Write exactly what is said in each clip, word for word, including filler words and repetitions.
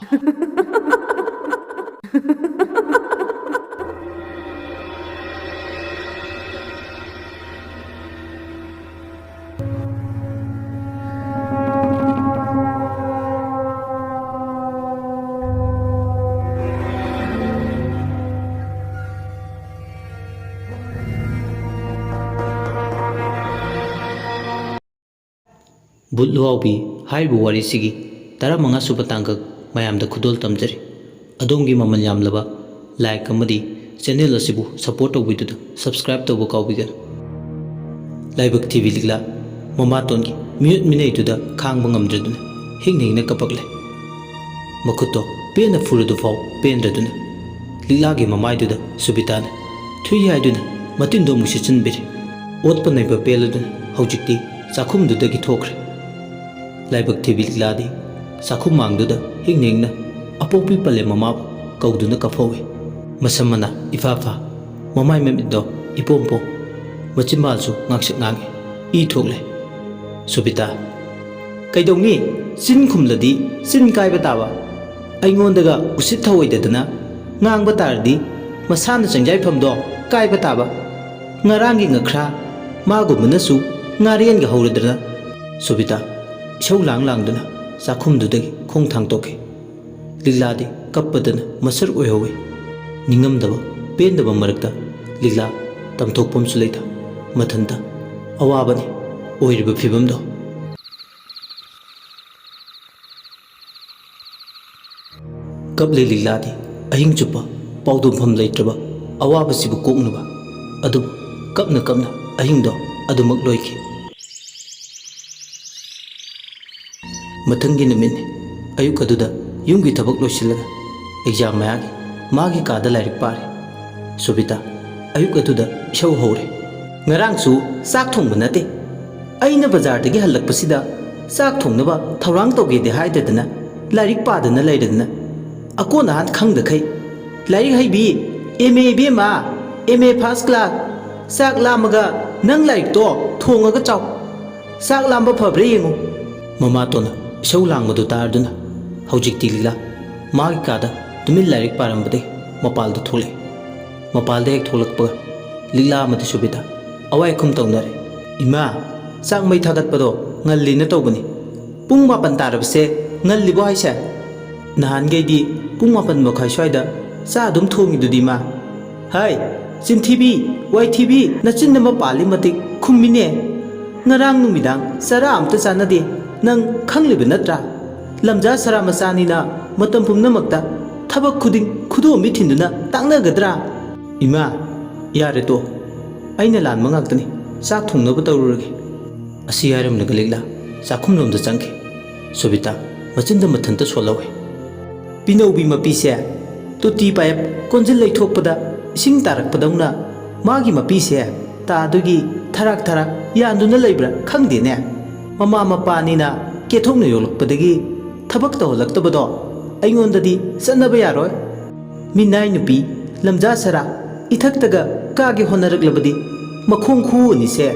ꯕꯨꯠ ꯂꯨꯍꯥꯎꯕꯤ ꯍꯥꯏꯔꯤꯕ ꯋꯥꯔꯤꯁꯤꯒꯤ ꯇꯔꯥꯃꯉꯥ ꯁꯨꯕ ꯇꯥꯡꯀꯛ ꯃꯌꯥꯝꯗ ꯈꯨꯗꯣꯜ ꯇꯝꯖꯔꯤ꯫ ꯑꯗꯣꯝꯒꯤ ꯃꯃꯜ ꯌꯥꯝꯂꯕ like ꯑꯃꯗꯤ channel ꯑꯁꯤꯕꯨ support ꯇꯧꯕꯤꯗꯨꯅ subscribe ꯇꯧꯕ ꯀꯥꯎꯕꯤꯒꯅꯨ꯫ ꯂꯥꯏꯕꯛ ꯊꯤꯕꯤ ꯂꯤꯛꯂꯥ ꯃꯃꯥꯇꯣꯟꯒꯤ ꯃꯤꯑꯣꯠ ꯃꯤꯅꯩꯗꯨꯗ ꯈꯥꯡꯕ ꯉꯝꯗ꯭ꯔꯗꯨꯅ ꯍꯤꯡꯅ ꯍꯤꯡꯅ ꯀꯞꯄꯛꯂꯦ꯫ ꯃꯈꯨꯠꯇꯣ ꯄꯦꯟꯅ ꯐꯨꯔꯗꯨꯐꯥꯎ ꯄꯦꯟꯗ꯭ꯔꯗꯨꯅ ꯂꯤꯛꯂꯥꯒꯤ ꯃꯃꯥꯏꯗꯨꯗ ꯁꯨꯕꯤꯇꯥꯅ ꯊꯨꯏ ꯍꯥꯏꯗꯨꯅ ꯃꯇꯤꯟꯗꯣ ꯑꯃꯨꯛ ꯁꯤꯠꯆꯤꯟꯕꯤꯔꯦ꯫ ꯑꯣꯠꯄ ꯅꯩꯕ ꯄꯦꯜꯂꯗꯨꯅ ꯍꯧꯖꯤꯛꯇꯤ ꯆꯥꯛꯈꯨꯝꯗꯨꯗꯒꯤ ꯊꯣꯛꯈ꯭ꯔꯦ꯫ ꯂꯥꯏꯕꯛ ꯊꯤꯕꯤ ꯂꯤꯛꯂꯥꯗꯤ ꯆꯥꯛꯈꯨꯝ ꯃꯥꯡꯗꯨꯗ ꯍꯤꯡꯅ ꯍꯤꯡꯅ ꯑꯄꯣꯛꯄꯤ ꯄꯂꯦꯝ ꯃꯃꯥꯕꯨ ꯀꯧꯗꯨꯅ ꯀꯞꯐꯧꯏ꯫ ꯃꯁꯝ ꯃꯅꯥ ꯏꯐꯥ ꯐꯥ, ꯃꯃꯥꯏ ꯃꯃꯤꯠꯇꯣ ꯏꯄꯣꯝ ꯄꯣꯝ, ꯃꯆꯤꯟꯕꯥꯜꯁꯨ ꯉꯥꯡꯁꯛ ꯉꯥꯡꯉꯤ, ꯏ ꯊꯣꯛꯂꯦ꯫ ꯁꯨꯕꯤꯇꯥ, ꯀꯩꯗꯧꯅꯤ? ꯆꯤꯟ ꯈꯨꯝꯂꯗꯤ ꯆꯤꯟ ꯀꯥꯏꯕ ꯇꯥꯕ꯫ ꯑꯩꯉꯣꯟꯗꯒ ꯎꯁꯤꯠ ꯊꯑꯣꯏꯗꯗꯅ ꯉꯥꯡꯕ ꯇꯥꯔꯗꯤ ꯃꯁꯥꯅ ꯆꯪꯖꯥꯏꯐꯝꯗꯣ ꯀꯥꯏꯕ ꯇꯥꯕ꯫ ꯉꯔꯥꯡꯒꯤ ꯉꯈ꯭ꯔꯥ ꯃꯥꯒꯨꯝꯕꯅꯁꯨ ꯉꯥꯔꯦꯟꯒ ꯍꯧꯔꯗꯅ꯫ ꯁꯨꯕꯤꯇꯥ ꯏꯁꯧ ꯂꯥꯡ ꯂꯥꯡꯗꯨꯅ ꯆꯥꯛꯈꯨꯝꯗꯨꯗꯒꯤ ꯈꯣꯡ ꯊꯥꯡꯇꯣꯛꯈꯤ꯫ ꯂꯤꯛꯂꯥꯗꯤ ꯀꯞꯄꯗꯅ ꯃꯁꯔ ꯑꯣꯏꯍꯧꯏ꯫ ꯅꯤꯡꯉꯝꯗꯕ, ꯄꯦꯟꯗꯕ ꯃꯔꯛꯇ ꯂꯤꯛꯂꯥ ꯇꯝꯊꯣꯛꯐꯝꯁꯨ ꯂꯩꯇ ꯃꯊꯟꯇ ꯑꯋꯥꯕꯅꯤ ꯑꯣꯏꯔꯤꯕ ꯐꯤꯕꯝꯗꯣ꯫ ꯀꯞꯂꯦ ꯂꯤꯛꯂꯥꯗꯤ ꯑꯍꯤꯡ ꯆꯨꯞꯄ ꯄꯥꯎꯗꯝꯐꯝ ꯂꯩꯇ꯭ꯔꯕ ꯑꯋꯥꯕꯁꯤꯕꯨ ꯀꯣꯛꯅꯕ꯫ ꯑꯗꯨꯕꯨ ꯀꯞꯅ ꯀꯞꯅ ꯑꯍꯤꯡꯗꯣ ꯑꯗꯨꯃꯛ ꯂꯣꯏꯈꯤ꯫ ꯃꯊꯪꯒꯤ ꯅꯨꯃꯤꯠꯅꯤ꯫ ꯑꯌꯨꯛ ꯑꯗꯨꯗ ꯌꯨꯝꯒꯤ ꯊꯕꯛ ꯂꯣꯏꯁꯤꯜꯂꯒ exam ꯃꯌꯥꯒꯤ ꯃꯥꯒꯤ ꯀꯥꯗ ꯂꯥꯏꯔꯤꯛ ꯄꯥꯔꯤ꯫ ꯁꯨꯕꯤꯇꯥ ꯑꯌꯨꯛ ꯑꯗꯨꯗ ꯏꯁꯧ ꯍꯧꯔꯦ꯫ "ꯉꯔꯥꯡꯁꯨ ꯆꯥꯛ ꯊꯣꯡꯕ ꯅꯠꯇꯦ, ꯑꯩꯅ ꯕꯖꯥꯔꯗꯒꯤ ꯍꯜꯂꯛꯄꯁꯤꯗ ꯆꯥꯛ ꯊꯣꯡꯅꯕ ꯊꯧꯔꯥꯡ ꯇꯧꯒꯦꯗꯤ ꯍꯥꯏꯗꯗꯅ ꯂꯥꯏꯔꯤꯛ ꯄꯥꯗꯅ ꯂꯩꯔꯗꯅ꯫ ꯑꯀꯣꯟ ꯑꯍꯥꯟ ꯈꯪꯗꯈꯩ꯫ ꯂꯥꯏꯔꯤꯛ ꯍꯩꯕꯤ, M A ꯏꯕꯦꯝꯃ, M A first class, ꯆꯥꯛ ꯂꯥꯝꯃꯒ ꯅꯪ ꯂꯥꯏꯔꯤꯛꯇꯣ ꯊꯣꯡꯉꯒ ꯆꯥꯎ꯫ ꯆꯥꯛ ꯂꯥꯝꯕ ꯐꯕ꯭ꯔꯥ ꯌꯦꯡꯉꯨ꯫" ꯃꯃꯥꯇꯣꯟꯅ ꯏꯁꯧ ꯂꯥꯡꯕꯗꯨ ꯇꯥꯔꯗꯨꯅ ꯍꯧꯖꯤꯛꯇꯤ ꯂꯤꯂꯥ ꯃꯥꯒꯤ ꯀꯥꯗ ꯇꯨꯃꯤꯟ ꯂꯥꯏꯔꯤꯛ ꯄꯥꯔꯝꯕꯗꯒꯤ ꯃꯄꯥꯜꯗ ꯊꯣꯛꯂꯛꯏ꯫ ꯃꯄꯥꯜꯗ ꯍꯦꯛ ꯊꯣꯛꯂꯛꯄꯒ ꯂꯤꯛꯂꯥ ꯑꯃꯗꯤ ꯁꯣꯕꯤꯇꯥ ꯑꯋꯥꯏ ꯑꯈꯨꯝ ꯇꯧꯅꯔꯦ꯫ "ꯏꯃꯥ, ꯆꯥꯛ ꯃꯩ ꯊꯥꯒꯠꯄꯗꯣ ꯉꯜꯂꯤꯅ ꯇꯧꯕꯅꯤ꯫ ꯄꯨꯡ ꯃꯥꯄꯟ ꯇꯥꯔꯕꯁꯦ ꯉꯜꯂꯤꯕꯣ ꯍꯥꯏꯁꯦ? ꯅꯍꯥꯟꯈꯩꯗꯤ ꯄꯨꯡ ꯃꯥꯄꯟ ꯃꯈꯥꯏ ꯁ꯭ꯋꯥꯏꯗ ꯆꯥꯛ ꯑꯗꯨꯝ ꯊꯣꯡꯉꯤꯗꯨꯗꯤ, ꯏꯃꯥ?" "ꯍꯥꯏ, ꯆꯤꯟꯊꯤꯕꯤ, ꯋꯥꯏꯊꯤꯕꯤ, ꯅꯆꯤꯟ ꯑꯃ ꯄꯥꯜꯂꯤ ꯃꯇꯤꯛ ꯈꯨꯝꯃꯤꯅꯦ꯫ ꯉꯔꯥꯡ ꯅꯨꯃꯤꯗꯥꯡ ꯆꯔꯥ ꯑꯝꯇ ꯆꯥꯅꯗꯦ, ꯅꯪ ꯈꯪꯂꯤꯕ ꯅꯠꯇ꯭ꯔꯥ? ꯂꯝꯖꯥ ꯁꯔꯥ ꯃꯆꯥꯅꯤꯅ ꯃꯇꯝ ꯄꯨꯝꯅꯃꯛꯇ ꯊꯕꯛ ꯈꯨꯗꯤꯡ ꯈꯨꯗꯣꯝꯕꯤ ꯊꯤꯟꯗꯨꯅ ꯇꯥꯛꯅꯒꯗ꯭ꯔꯥ?" "ꯏꯃꯥ, ꯌꯥꯔꯦ ꯇꯣ, ꯑꯩꯅ ꯂꯥꯟꯕ ꯉꯥꯛꯇꯅꯤ, ꯆꯥꯛ ꯊꯣꯡꯅꯕ ꯇꯧꯔꯨꯔꯒꯦ꯫" ꯑꯁꯤ ꯍꯥꯏꯔꯝꯂꯒ ꯂꯤꯛꯂꯥ ꯆꯥꯛꯈꯨꯝꯂꯣꯝꯗ ꯆꯪꯈꯤ꯫ ꯁꯣꯕꯤꯇꯥ ꯃꯆꯤꯟꯗ ꯃꯊꯟꯇ ꯁꯣꯜꯍꯧꯏ꯫ ꯄꯤꯅꯧꯕꯤ ꯃꯄꯤꯁꯦ ꯇꯣꯇꯤ ꯄꯥꯏꯞ ꯀꯣꯟꯖꯤꯜ ꯂꯩꯊꯣꯛꯄꯗ ꯏꯁꯤꯡ ꯇꯥꯔꯛꯄꯗꯧꯅ ꯃꯥꯒꯤ ꯃꯄꯤꯁꯦ ꯇꯥꯗꯨꯒꯤ ꯊꯔꯥꯛ ꯊꯔꯥꯛ ꯌꯥꯟꯗꯨꯅ ꯂꯩꯕ꯭ꯔꯥ ꯈꯪꯗꯦꯅꯦ꯫ ꯃꯃꯥ ꯃꯄꯥꯅꯤꯅ ꯀꯦꯊꯣꯛꯅ ꯌꯣꯛꯂꯛꯄꯗꯒꯤ ꯊꯕꯛ ꯇꯧꯍꯜꯂꯛꯇꯕꯗꯣ ꯑꯩꯉꯣꯟꯗꯗꯤ ꯆꯠꯅꯕ ꯌꯥꯔꯣꯏ꯫ ꯃꯤꯅꯥꯏ ꯅꯨꯄꯤ, ꯂꯝꯖꯥ ꯁꯔꯥ, ꯏꯊꯛꯇꯒ ꯀꯥꯒꯦ ꯍꯣꯠꯅꯔꯛꯂꯕꯗꯤ ꯃꯈꯣꯡ ꯈꯨ ꯑꯅꯤꯁꯦ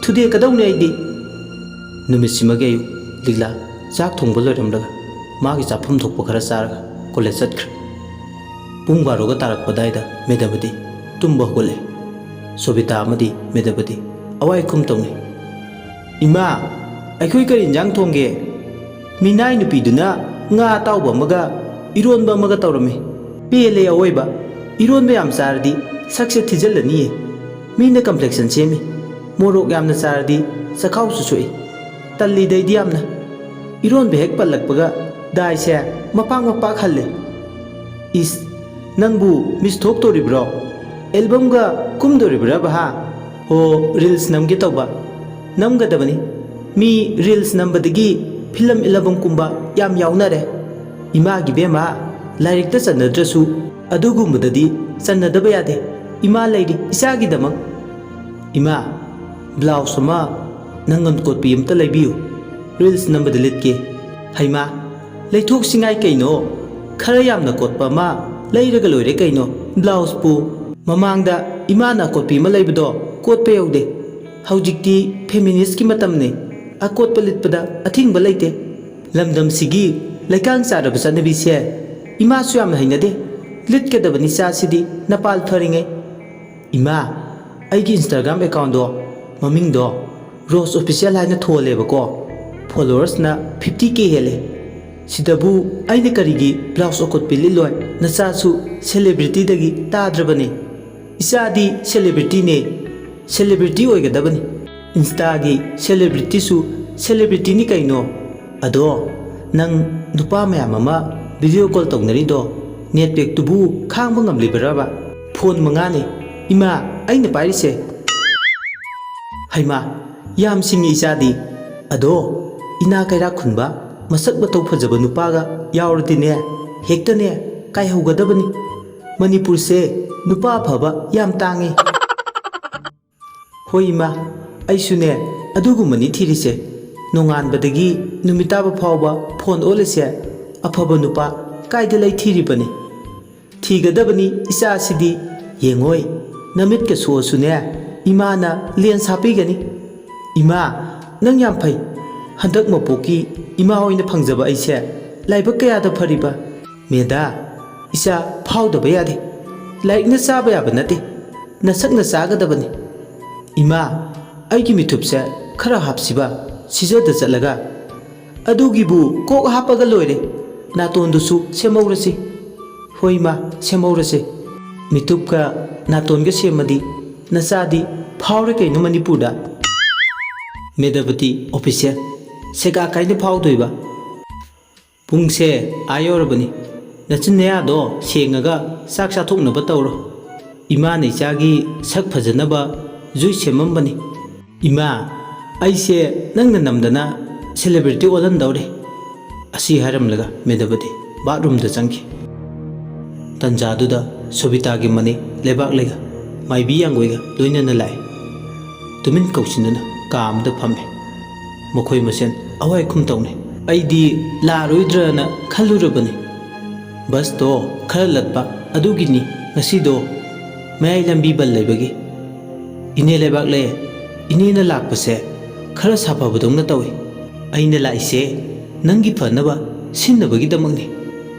ꯊꯨꯗꯦꯛꯀꯗꯧꯅꯤ ꯑꯩꯗꯤ꯫ ꯅꯨꯃꯤꯠꯁꯤꯃꯒꯤ ꯑꯌꯨꯛ ꯂꯤꯛꯂꯥ ꯆꯥꯛ ꯊꯣꯡꯕ ꯂꯣꯏꯔꯝꯂꯒ ꯃꯥꯒꯤ ꯆꯥꯐꯝ ꯊꯣꯛꯄ ꯈꯔ ꯆꯥꯔꯒ ꯀꯣꯂꯦꯖ ꯆꯠꯈ꯭ꯔꯦ꯫ ꯄꯨꯡ ꯕꯥꯔꯣꯒ ꯇꯥꯔꯛꯄ ꯑꯗꯥꯏꯗ ꯃꯦꯗꯕꯗꯤ ꯇꯨꯝꯕ ꯍꯧꯒꯠꯂꯦ꯫ ꯁꯣꯕꯤꯇꯥ ꯑꯃꯗꯤ ꯃꯦꯗꯕꯗꯤ ꯑꯋꯥꯏ ꯑꯈꯨꯝ ꯇꯧꯅꯩ꯫ "ꯏꯃꯥ, ꯑꯩꯈꯣꯏ ꯀꯔꯤ ꯏꯟꯖꯥꯡ ꯊꯣꯡꯒꯦ?" "ꯃꯤꯅꯥꯏ ꯅꯨꯄꯤꯗꯨꯅ ꯉꯥ ꯑꯇꯥꯎꯕ ꯑꯃꯒ ꯏꯔꯣꯟꯕ ꯑꯃꯒ ꯇꯧꯔꯝꯃꯤ꯫ ꯄꯦꯜꯂꯦ ꯑꯋꯣꯏꯕ꯫ ꯏꯔꯣꯟꯕ ꯌꯥꯝ ꯆꯥꯔꯗꯤ ꯁꯛꯁꯦ ꯊꯤꯖꯤꯜꯂꯅꯤꯌꯦ꯫ ꯃꯤꯅ ꯀꯝꯄ꯭ꯂꯦꯛꯁꯟ ꯁꯦꯝꯃꯤ꯫ ꯃꯣꯔꯣꯛ ꯌꯥꯝꯅ ꯆꯥꯔꯗꯤ ꯆꯈꯥꯎꯁꯨ ꯁꯣꯛꯏ꯫ ꯇꯜꯂꯤꯗ ꯑꯩꯗꯤ ꯌꯥꯝꯅ꯫" ꯏꯔꯣꯟꯕ ꯍꯦꯛ ꯄꯜꯂꯛꯄꯒ ꯗꯥꯏꯁꯦ ꯃꯄꯥꯛ ꯃꯄꯥꯛ ꯍꯜꯂꯦ꯫ "ꯏꯁ, ꯅꯪꯕꯨ ꯃꯤꯁ ꯊꯣꯛꯇꯣꯔꯤꯕ꯭ꯔꯣ? ꯑꯦꯜꯕꯝꯒ ꯀꯨꯝꯗꯣꯔꯤꯕ꯭ꯔꯕ ꯍꯥ? ꯍꯣ, ꯔꯤꯜꯁ ꯅꯝꯒꯦ ꯇꯧꯕ꯫ ꯅꯝꯒꯗꯕꯅꯤ꯫ ꯃꯤ ꯔꯤꯜꯁ ꯅꯝꯕꯗꯒꯤ ꯐꯤꯂꯝ ꯑꯦꯜꯕꯝ ꯀꯨꯝꯕ ꯌꯥꯝ ꯌꯥꯎꯅꯔꯦ꯫ ꯏꯃꯥꯒꯤ ꯕꯦꯝꯃ, ꯂꯥꯏꯔꯤꯛꯇ ꯆꯟꯅꯗ꯭ꯔꯁꯨ ꯑꯗꯨꯒꯨꯝꯕꯗꯗꯤ ꯆꯟꯅꯗꯕ ꯌꯥꯗꯦ꯫ ꯏꯃꯥ ꯂꯩꯔꯤ ꯏꯆꯥꯒꯤꯗꯃꯛ꯫ ꯏꯃꯥ, ꯕ꯭ꯂꯥꯎꯁ ꯑꯃ ꯅꯪꯒꯟ ꯀꯣꯠꯄꯤ ꯑꯝꯇ ꯂꯩꯕꯤꯌꯨ꯫ ꯔꯤꯜꯁ ꯅꯝꯕꯗ ꯂꯤꯠꯀꯦ꯫" "ꯍꯩꯃꯥ, ꯂꯩꯊꯣꯛꯁꯤꯉꯥꯏ ꯀꯩꯅꯣ? ꯈꯔ ꯌꯥꯝꯅ ꯀꯣꯠꯄ ꯑꯃ ꯂꯩꯔꯒ ꯂꯣꯏꯔꯦ ꯀꯩꯅꯣ꯫ ꯕ꯭ꯂꯥꯎꯁꯄꯨ ꯃꯃꯥꯡꯗ ꯏꯃꯥꯅ ꯑꯀꯣꯠꯄꯤ ꯑꯃ ꯂꯩꯕꯗꯣ ꯀꯣꯠꯄ ꯌꯧꯗꯦ꯫ ꯍꯧꯖꯤꯛꯇꯤ ꯐꯦꯃꯤꯅꯤꯁꯀꯤ ꯃꯇꯝꯅꯤ꯫ ꯑꯀꯣꯠꯄ ꯂꯤꯠꯄꯗ ꯑꯊꯤꯡꯕ ꯂꯩꯇꯦ꯫ ꯂꯝꯗꯝꯁꯤꯒꯤ ꯂꯩꯀꯥꯡ ꯆꯥꯔꯕ ꯆꯠꯅꯕꯤꯁꯦ ꯏꯃꯥꯁꯨ ꯌꯥꯝꯅ ꯍꯩꯅꯗꯦ꯫ ꯂꯤꯠꯀꯗꯕꯅꯤ ꯏꯆꯥꯁꯤꯗꯤ ꯅꯄꯥꯜ ꯐꯔꯤꯉꯩ꯫ "ꯏꯃꯥ, ꯑꯩꯒꯤ Instagram accountꯗꯣ ꯃꯃꯤꯡꯗꯣ ꯔꯣꯁ ꯑꯣꯐꯤꯁꯤꯌꯦꯜ ꯍꯥꯏꯅ ꯊꯣꯜꯂꯦꯕꯀꯣ꯫ Followersꯅ fifty K ꯍꯦꯜꯂꯦ꯫ ꯁꯤꯗꯕꯨ ꯑꯩꯅ ꯀꯔꯤꯒꯤ ꯕ꯭ꯂꯥꯎꯁ ꯑꯀꯨꯠꯄꯤ ꯂꯤꯠꯂꯣꯏ? ꯅꯆꯥꯁꯨ celebrityꯗꯒꯤ ꯇꯥꯗ꯭ꯔꯕꯅꯦ꯫ ꯏꯆꯥꯗꯤ celebrityꯅꯦ꯫ Celebrity ꯑꯣꯏꯒꯗꯕꯅꯤ꯫ Instaꯒꯤ celebrityꯁꯨ celebrityꯅꯤ ꯀꯩꯅꯣ꯫ ꯑꯗꯣ ꯅꯪ ꯅꯨꯄꯥ ꯃꯌꯥꯝ ꯑꯃ video call ꯇꯧꯅꯔꯤꯗꯣ net packꯇꯨꯕꯨ ꯈꯥꯡꯕ ꯉꯝꯂꯤꯕ꯭ꯔꯕ? Phone ꯃꯉꯥꯅꯤ ꯏꯃꯥ ꯑꯩꯅ ꯄꯥꯏꯔꯤꯁꯦ꯫ ꯍꯩꯃꯥ, ꯌꯥꯝ ꯁꯤꯡꯉꯤ ꯏꯆꯥꯗꯤ꯫ ꯑꯗꯣ ꯏꯅꯥ ꯀꯩꯔꯥꯛ ꯈꯨꯟꯕ, ꯃꯁꯛ ꯃꯇꯧ ꯐꯖꯕ ꯅꯨꯄꯥꯒ ꯌꯥꯎꯔꯗꯤꯅꯦ, ꯍꯦꯛꯇꯅꯦ ꯀꯥꯏꯍꯧꯒꯗꯕꯅꯤ꯫ ꯃꯅꯤꯄꯨꯔꯁꯦ ꯅꯨꯄꯥ ꯑꯐꯕ ꯌꯥꯝ ꯇꯥꯡꯉꯤ꯫ ꯍꯣꯏ ꯏꯃꯥ, ꯑꯩꯁꯨꯅꯦ ꯑꯗꯨꯒꯨꯝꯕꯅꯤ ꯊꯤꯔꯤꯁꯦ꯫ ꯅꯣꯡꯉꯥꯟꯕꯗꯒꯤ ꯅꯨꯃꯤꯠ ꯇꯥꯕ ꯐꯥꯎꯕ phone ꯑꯣꯠꯂꯤꯁꯦ꯫ ꯑꯐꯕ ꯅꯨꯄꯥ ꯀꯥꯏꯗ ꯂꯩ ꯊꯤꯔꯤꯕꯅꯤ? ꯊꯤꯒꯗꯕꯅꯤ ꯏꯆꯥꯁꯤꯗꯤ꯫ ꯌꯦꯡꯉꯣꯏ, ꯅꯃꯤꯠꯀ ꯁꯣꯛꯑꯁꯨꯅꯦ, ꯏꯃꯥꯅ lens ꯍꯥꯞꯄꯤꯒꯅꯤ꯫ ꯏꯃꯥ, ꯅꯪ ꯌꯥꯝ ꯐꯩ꯫ ꯍꯟꯗꯛ ꯃꯄꯣꯛꯀꯤ ꯏꯃꯥ ꯑꯣꯏꯅ ꯐꯪꯖꯕ ꯑꯩꯁꯦ ꯂꯥꯏꯕꯛ ꯀꯌꯥꯗ ꯐꯔꯤꯕ꯫ ꯃꯦꯗꯥ, ꯏꯆꯥ ꯐꯥꯎꯗꯕ ꯌꯥꯗꯦ꯫ ꯂꯥꯏꯔꯤꯛꯅ ꯆꯥꯕ ꯌꯥꯕ ꯅꯠꯇꯦ, ꯅꯁꯛꯅ ꯆꯥꯒꯗꯕꯅꯤ꯫ ꯏꯃꯥ, ꯑꯩꯒꯤ ꯃꯤꯊꯨꯞꯁꯦ ꯈꯔ ꯍꯥꯞꯁꯤꯕ, ꯁꯤꯖꯗ ꯆꯠꯂꯒ꯫ ꯑꯗꯨꯒꯤꯕꯨ ꯀꯣꯛ ꯍꯥꯞꯄꯒ ꯂꯣꯏꯔꯦ꯫ ꯅꯥꯇꯣꯟꯗꯨꯁꯨ ꯁꯦꯝꯍꯧꯔꯁꯤ꯫ ꯍꯣꯏ ꯏꯃꯥ, ꯁꯦꯝꯍꯧꯔꯁꯦ꯫ ꯃꯤꯇꯨꯞꯀ ꯅꯥꯇꯣꯟꯒ ꯁꯦꯝꯃꯗꯤ ꯅꯆꯥꯗꯤ ꯐꯥꯎꯔꯦ ꯀꯩꯅꯣ ꯃꯅꯤꯄꯨꯔꯗ꯫ ꯃꯦꯗꯥꯕꯇꯤ official, ꯁꯦꯒꯥ ꯀꯥꯏꯗ ꯐꯥꯎꯗꯣꯏꯕ? ꯄꯨꯡꯁꯦ ꯑꯥ ꯌꯧꯔꯕꯅꯤ꯫ ꯅꯆꯤꯟ ꯅꯌꯥꯗꯣ ꯁꯦꯡꯉꯒ ꯆꯥꯛ ꯆꯥꯊꯣꯛꯅꯕ ꯇꯧꯔꯣ꯫ ꯏꯃꯥꯅ ꯏꯆꯥꯒꯤ ꯁꯛ ꯐꯖꯅꯕ juice ꯁꯦꯝꯃꯝꯕꯅꯤ꯫ "ꯏꯃꯥ, ꯑꯩꯁꯦ ꯅꯪꯅ ꯅꯝꯗꯅ celebrity ꯑꯣꯜꯍꯟꯗꯧꯔꯦ꯫" ꯑꯁꯤ ꯍꯥꯏꯔꯝꯂꯒ ꯃꯦꯗꯥꯕꯇꯤ bathroomꯗ ꯆꯪꯈꯤ꯫ ꯇꯟꯖꯥꯗꯨꯗ ꯁꯣꯕꯤꯇꯥꯒꯤ ꯃꯅꯦ ꯂꯩꯕꯥꯛꯂꯩꯒ ꯃꯥꯏꯕꯤ ꯌꯥꯡꯒꯣꯏꯒ ꯂꯣꯏꯅꯅ ꯂꯥꯛꯏ꯫ ꯇꯨꯃꯤꯟ ꯀꯧꯁꯤꯟꯗꯨꯅ ꯀꯥ ꯑꯃꯗ ꯐꯝꯃꯤ꯫ ꯃꯈꯣꯏ ꯃꯁꯦꯟ ꯑꯋꯥꯏ ꯈꯨꯝ ꯇꯧꯅꯩ꯫ "ꯑꯩꯗꯤ ꯂꯥꯛꯑꯔꯣꯏꯗ꯭ꯔꯅ ꯈꯜꯂꯨꯔꯕꯅꯤ꯫ Busꯇꯣ ꯈꯔ ꯂꯠꯄ ꯑꯗꯨꯒꯤꯅꯤ ꯉꯁꯤꯗꯣ, ꯃꯌꯥꯏ ꯂꯝꯕꯤ ꯕꯟ ꯂꯩꯕꯒꯤ꯫" "ꯏꯅꯦ ꯂꯩꯕꯥꯛꯂꯩ, ꯏꯅꯦꯅ ꯂꯥꯛꯄꯁꯦ ꯈꯔ ꯁꯥꯐꯕꯗꯧꯅ ꯇꯧꯏ꯫ ꯑꯩꯅ ꯂꯥꯛꯏꯁꯦ ꯅꯪꯒꯤ ꯐꯅꯕ ꯁꯤꯟꯅꯕꯒꯤꯗꯃꯛꯅꯤ꯫"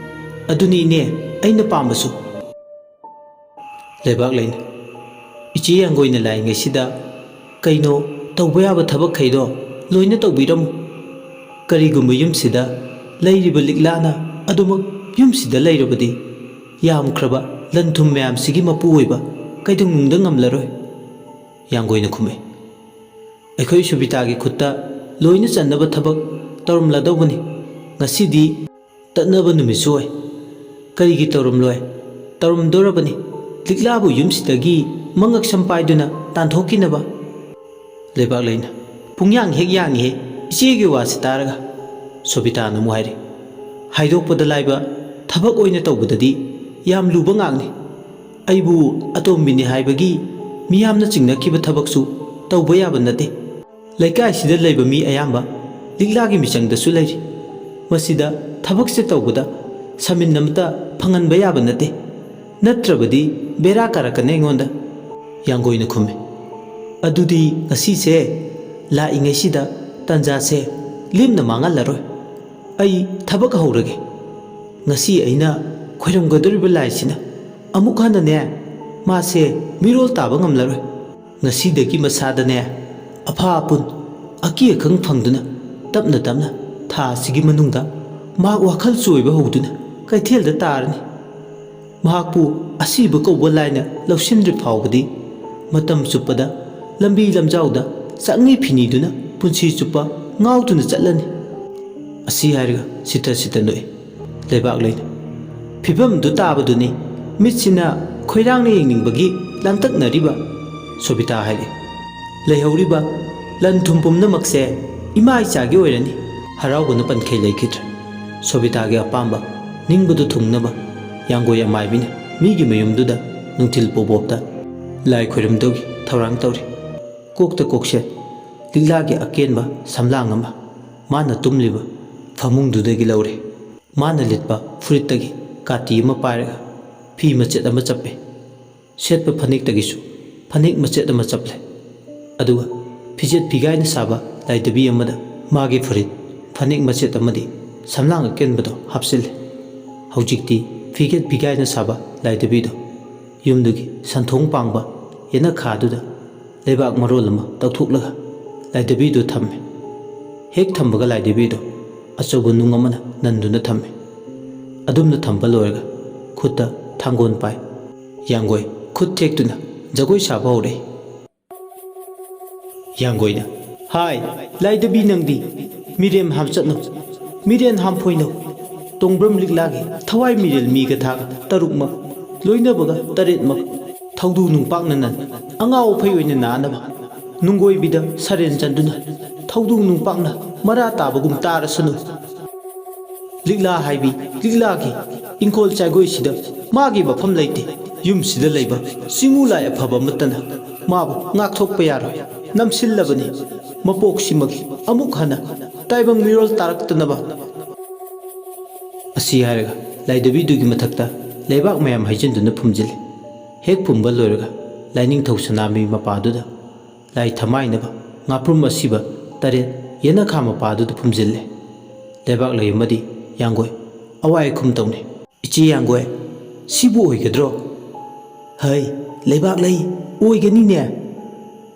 "ꯑꯗꯨꯅꯤ ꯏꯅꯦ, ꯑꯩꯅ ꯄꯥꯝꯕꯁꯨ꯫" ꯂꯩꯕꯥꯛꯂꯩꯅ, "ꯏꯆꯦ ꯌꯥꯡꯒꯣꯏꯅ ꯂꯥꯛꯏꯉꯩꯁꯤꯗ ꯀꯩꯅꯣ ꯇꯧꯕ ꯌꯥꯕ ꯊꯕꯛꯈꯩꯗꯣ ꯂꯣꯏꯅ ꯇꯧꯕꯤꯔꯝꯃꯨ꯫ ꯀꯔꯤꯒꯨꯝꯕ ꯌꯨꯝꯁꯤꯗ ꯂꯩꯔꯤꯕ ꯂꯤꯛꯂꯥꯅ ꯑꯗꯨꯃꯛ ꯌꯨꯝꯁꯤꯗ ꯂꯩꯔꯕꯗꯤ, ꯌꯥꯝꯈ꯭ꯔꯕ ꯂꯟ ꯊꯨꯝ ꯃꯌꯥꯝꯁꯤꯒꯤ ꯃꯄꯨ ꯑꯣꯏꯕ ꯀꯩꯗꯧꯅꯨꯡꯗ ꯉꯝꯂꯔꯣꯏ꯫" ꯌꯥꯡꯒꯣꯏꯅ ꯈꯨꯝꯃꯤ, "ꯑꯩꯈꯣꯏ ꯁꯨꯕꯤꯇꯥꯒꯤ ꯈꯨꯠꯇ ꯂꯣꯏꯅ ꯆꯟꯅꯕ ꯊꯕꯛ ꯇꯧꯔꯝꯂꯗꯧꯕꯅꯤ꯫ ꯉꯁꯤꯗꯤ ꯇꯠꯅꯕ ꯅꯨꯃꯤꯠꯁꯨ ꯑꯣꯏ꯫ ꯀꯔꯤꯒꯤ ꯇꯧꯔꯝꯂꯣꯏ? ꯇꯧꯔꯝꯗꯣꯔꯕꯅꯤ꯫ ꯂꯤꯛꯂꯥꯕꯨ ꯌꯨꯝꯁꯤꯗꯒꯤ ꯃꯉꯛꯁꯝ ꯄꯥꯏꯗꯨꯅ ꯇꯥꯟꯊꯣꯛꯈꯤꯅꯕ꯫" ꯂꯩꯕꯥꯛꯂꯩꯅ, "ꯄꯨꯡꯌꯥꯡ ꯍꯦꯛ ꯌꯥꯡꯉꯤꯍꯦ, ꯏꯆꯦꯒꯤ ꯋꯥꯁꯤ ꯇꯥꯔꯒ꯫" ꯁꯣꯕꯤꯇꯥꯅ ꯑꯃꯨꯛ ꯍꯥꯏꯔꯤ, "ꯍꯥꯏꯗꯣꯛꯄꯗ ꯂꯥꯏꯕ ꯊꯕꯛ ꯑꯣꯏꯅ ꯇꯧꯕꯗꯗꯤ ꯌꯥꯝ ꯂꯨꯕ ꯉꯥꯛꯅꯤ꯫ ꯑꯩꯕꯨ ꯑꯇꯣꯝꯕꯤꯅꯤ ꯍꯥꯏꯕꯒꯤ ꯃꯤꯌꯥꯝꯅ ꯆꯤꯡꯅꯈꯤꯕ ꯊꯕꯛꯁꯨ ꯇꯧꯕ ꯌꯥꯕ ꯅꯠꯇꯦ꯫ ꯂꯩꯀꯥꯏꯁꯤꯗ ꯂꯩꯕ ꯃꯤ ꯑꯌꯥꯝꯕ ꯂꯤꯛꯂꯥꯒꯤ ꯃꯤꯆꯪꯗꯁꯨ ꯂꯩꯔꯤ꯫ ꯃꯁꯤꯗ ꯊꯕꯛꯁꯦ ꯇꯧꯕꯗ ꯁꯃꯤꯟ ꯑꯃꯇ ꯐꯪꯍꯟꯕ ꯌꯥꯕ ꯅꯠꯇꯦ꯫ ꯅꯠꯇ꯭ꯔꯕꯗꯤ ꯕꯦꯔꯥ ꯀꯥꯔꯛꯀꯅꯤ ꯑꯩꯉꯣꯟꯗ꯫" ꯌꯥꯡꯒꯣꯏꯅ ꯈꯨꯝꯃꯤ, "ꯑꯗꯨꯗꯤ ꯉꯁꯤꯁꯦ ꯂꯥꯛꯏꯉꯩꯁꯤꯗ ꯇꯥꯟꯖꯥꯁꯦ ꯂꯦꯝꯅ ꯃꯥꯡꯍꯜꯂꯔꯣꯏ꯫ ꯑꯩ ꯊꯕꯛ ꯍꯧꯔꯒꯦ꯫ ꯉꯁꯤ ꯑꯩꯅ ꯈꯣꯏꯔꯝꯒꯗꯧꯔꯤꯕ ꯂꯥꯏꯁꯤꯅ ꯑꯃꯨꯛ ꯍꯟꯅꯅꯦ, ꯃꯥꯁꯦ ꯃꯤꯔꯣꯜ ꯇꯥꯕ ꯉꯝꯂꯔꯣꯏ꯫ ꯉꯁꯤꯗꯒꯤ ꯃꯁꯥꯗꯅꯦ, ꯑꯐꯥ ꯑꯄꯨꯟ, ꯑꯀꯤ ꯑꯈꯪ ꯐꯪꯗꯨꯅ ꯇꯞꯅ ꯇꯞꯅ ꯊꯥ ꯑꯁꯤꯒꯤ ꯃꯅꯨꯡꯗ ꯃꯍꯥꯛ ꯋꯥꯈꯜ ꯆꯣꯏꯕ ꯍꯧꯗꯨꯅ ꯀꯩꯊꯦꯜꯗ ꯇꯥꯔꯅꯤ꯫ ꯃꯍꯥꯛꯄꯨ ꯑꯁꯤꯕ ꯀꯧꯕ ꯂꯥꯏꯅ ꯂꯧꯁꯤꯟꯗ꯭ꯔꯤ ꯐꯥꯎꯕꯗꯤ ꯃꯇꯝ ꯆꯨꯞꯄꯗ ꯂꯝꯕꯤ ꯂꯝꯖꯥꯎꯗ ꯆꯥꯛꯅꯤ ꯐꯤꯅꯤꯗꯨꯅ ꯄꯨꯟꯁꯤ ꯆꯨꯞꯄ ꯉꯥꯎꯗꯨꯅ ꯆꯠꯂꯅꯤ꯫" ꯑꯁꯤ ꯍꯥꯏꯔꯒ ꯁꯤꯇ ꯁꯤꯇ ꯅꯣꯛꯏ꯫ ꯂꯩꯕꯥꯛꯂꯩꯅ, "ꯐꯤꯕꯝꯗꯨ ꯇꯥꯕꯗꯨꯅꯤ ꯃꯤꯠꯁꯤꯅ ꯈꯣꯏꯔꯥꯡꯅ ꯌꯦꯡꯅꯤꯡꯕꯒꯤ ꯂꯥꯡꯇꯛꯅꯔꯤꯕ꯫" ꯁꯣꯕꯤꯇꯥ ꯍꯥꯏꯔꯛꯏ, "ꯂꯩꯍꯧꯔꯤꯕ ꯂꯟ ꯊꯨꯝ ꯄꯨꯝꯅꯃꯛꯁꯦ ꯏꯃꯥ ꯏꯆꯥꯒꯤ ꯑꯣꯏꯔꯅꯤ꯫" ꯍꯔꯥꯎꯕꯅ ꯄꯟꯈꯩ ꯂꯩꯈꯤꯗ꯭ꯔꯦ꯫ ꯁꯣꯕꯤꯇꯥꯒꯤ ꯑꯄꯥꯝꯕ ꯅꯤꯡꯕꯗꯨ ꯊꯨꯡꯅꯕ ꯌꯥꯡꯒꯣꯏ ꯑꯃꯥꯏꯕꯤꯅ ꯃꯤꯒꯤ ꯃꯌꯨꯝꯗꯨꯗ ꯅꯨꯡꯊꯤꯜ ꯄꯣꯕꯣꯞꯇ ꯂꯥꯏ ꯈꯣꯏꯔꯝꯗꯧꯒꯤ ꯊꯧꯔꯥꯡ ꯇꯧꯔꯤ꯫ ꯀꯣꯛꯇ ꯀꯣꯛꯁꯦ ꯂꯤꯛꯂꯥꯒꯤ ꯑꯀꯦꯟꯕ ꯁꯝꯂꯥꯡ ꯑꯃ ꯃꯥꯅ ꯇꯨꯝꯂꯤꯕ ꯐꯃꯨꯡꯗꯨꯗꯒꯤ ꯂꯧꯔꯦ꯫ ꯃꯥꯅ ꯂꯤꯠꯄ ꯐꯨꯔꯤꯠꯇꯒꯤ ꯀꯥꯇꯤ ꯑꯃ ꯄꯥꯏꯔꯒ ꯐꯤ ꯃꯆꯦꯠ ꯑꯃ ꯆꯞꯄꯦ꯫ ꯁꯦꯠꯄ ꯐꯅꯦꯛꯇꯒꯤꯁꯨ ꯐꯅꯦꯛ ꯃꯆꯦꯠ ꯑꯃ ꯆꯞꯂꯦ꯫ ꯑꯗꯨꯒ ꯐꯤꯖꯦꯠ ꯐꯤꯒꯥꯏꯅ ꯁꯥꯕ ꯂꯥꯏꯙꯕꯤ ꯑꯃꯗ ꯃꯥꯒꯤ ꯐꯨꯔꯤꯠ, ꯐꯅꯦꯛ ꯃꯆꯦꯠ ꯑꯃꯗꯤ ꯁꯝꯂꯥꯡ ꯑꯀꯦꯟꯕꯗꯣ ꯍꯥꯞꯆꯤꯜꯂꯦ꯫ ꯍꯧꯖꯤꯛꯇꯤ ꯐꯤꯒꯦꯠ ꯐꯤꯒꯥꯏꯅ ꯁꯥꯕ ꯂꯥꯏꯙꯕꯤꯗꯣ ꯌꯨꯝꯗꯨꯒꯤ ꯁꯟꯊꯣꯡ ꯄꯥꯡꯕ ꯌꯦꯅꯈꯥꯗꯨꯗ ꯂꯩꯕꯥꯛ ꯃꯔꯣꯜ ꯑꯃ ꯇꯧꯊꯣꯛꯂꯒ ꯂꯥꯏꯙꯕꯤꯗꯨ ꯊꯝꯃꯦ꯫ ꯍꯦꯛ ꯊꯝꯕꯒ ꯂꯥꯏꯙꯕꯤꯗꯣ ꯑꯆꯧꯕ ꯅꯨꯡ ꯑꯃꯅ ꯅꯟꯗꯨꯅ ꯊꯝꯃꯦ꯫ ꯑꯗꯨꯝꯅ ꯊꯝꯕ ꯂꯣꯏꯔꯒ ꯈꯨꯠꯇ ꯊꯥꯡꯒꯣꯟ ꯄꯥꯏ꯫ ꯌꯥꯡꯒꯣꯏ ꯈꯨꯠ ꯊꯦꯛꯇꯨꯅ ꯖꯒꯣꯏ ꯁꯥꯕ ꯍꯧꯔꯛꯏ꯫ ꯌꯥꯡꯒꯣꯏꯅ, "ꯍꯥꯏ, ꯂꯥꯏꯙꯕꯤ ꯅꯪꯗꯤ ꯃꯤꯔꯦꯝ ꯍꯥꯝꯆꯠꯅꯧ, ꯃꯤꯔꯦꯟ ꯍꯥꯝꯐꯣꯏꯅꯧ, ꯇꯣꯡꯕ꯭ꯔꯝ ꯂꯤꯛꯂꯥꯒꯤ ꯊꯋꯥꯏ ꯃꯤꯔꯦꯜ ꯃꯤꯒ ꯊꯥꯒ ꯇꯔꯨꯛꯃꯛ, ꯂꯣꯏꯅꯕꯒ ꯇꯔꯦꯠꯃꯛ, ꯊꯧꯗꯨ ꯅꯨꯡꯄꯥꯛꯅ ꯅꯟ, ꯑꯉꯥꯎ ꯑꯐꯩ ꯑꯣꯏꯅ ꯅꯥꯅꯕ, ꯅꯨꯡꯒꯣꯏꯕꯤꯗ ꯁꯔꯦꯟ ꯆꯟꯗꯨꯅ, ꯊꯧꯗꯨ ꯅꯨꯡꯄꯥꯛꯅ ꯃꯔꯥ ꯇꯥꯕꯒꯨꯝ ꯇꯥꯔꯁꯅꯨ꯫ ꯂꯤꯛꯂꯥ ꯍꯥꯏꯕꯤ ꯂꯤꯛꯂꯥꯒꯤ ꯏꯪꯈꯣꯜ ꯆꯥꯏꯒꯣꯏꯁꯤꯗ ꯃꯥꯒꯤ ꯃꯐꯝ ꯂꯩꯇꯦ꯫ ꯌꯨꯝꯁꯤꯗ ꯂꯩꯕ ꯆꯤꯡꯃꯨ ꯂꯥꯏ ꯑꯐꯕ ꯑꯃꯠꯇꯅ ꯃꯥꯕꯨ ꯉꯥꯛꯊꯣꯛꯄ ꯌꯥꯔꯣꯏ꯫ ꯅꯝꯁꯤꯜꯂꯕꯅꯤ ꯃꯄꯣꯛꯁꯤꯃꯒꯤ ꯑꯃꯨꯛ ꯍꯟꯅ ꯇꯥꯏꯕꯪ ꯃꯤꯔꯣꯜ ꯇꯥꯔꯛꯇꯅꯕ꯫" ꯑꯁꯤ ꯍꯥꯏꯔꯒ ꯂꯥꯏꯙꯕꯤꯗꯨꯒꯤ ꯃꯊꯛꯇ ꯂꯩꯕꯥꯛ ꯃꯌꯥꯝ ꯍꯩꯖꯤꯟꯗꯨꯅ ꯐꯨꯝꯖꯤꯜꯂꯤ꯫ ꯍꯦꯛ ꯐꯨꯝꯕ ꯂꯣꯏꯔꯒ ꯂꯥꯏꯅꯤꯡꯊꯧ ꯁꯅꯥꯃꯍꯤ ꯃꯄꯥꯗꯨꯗ ꯂꯥꯏ ꯊꯃꯥꯏꯅꯕ ꯉꯥꯄ꯭ꯔꯨꯝ ꯑꯁꯤꯕ ꯇꯔꯦꯠ ꯌꯦꯅꯈꯥ ꯃꯄꯥꯗꯨꯗ ꯐꯨꯝꯖꯤꯜꯂꯦ꯫ ꯂꯩꯕꯥꯛꯂꯩ ꯑꯃꯗꯤ ꯌꯥꯡꯒꯣꯏ ꯑꯋꯥꯏ ꯑꯈꯨꯝ ꯇꯧꯅꯩ꯫ "ꯏꯆꯦ ꯌꯥꯡꯒꯣꯏ, ꯁꯤꯕꯨ ꯑꯣꯏꯒꯗ꯭ꯔꯣ?" "ꯍꯩ, ꯂꯩꯕꯥꯛꯂꯩ, ꯑꯣꯏꯒꯅꯤꯅꯦ꯫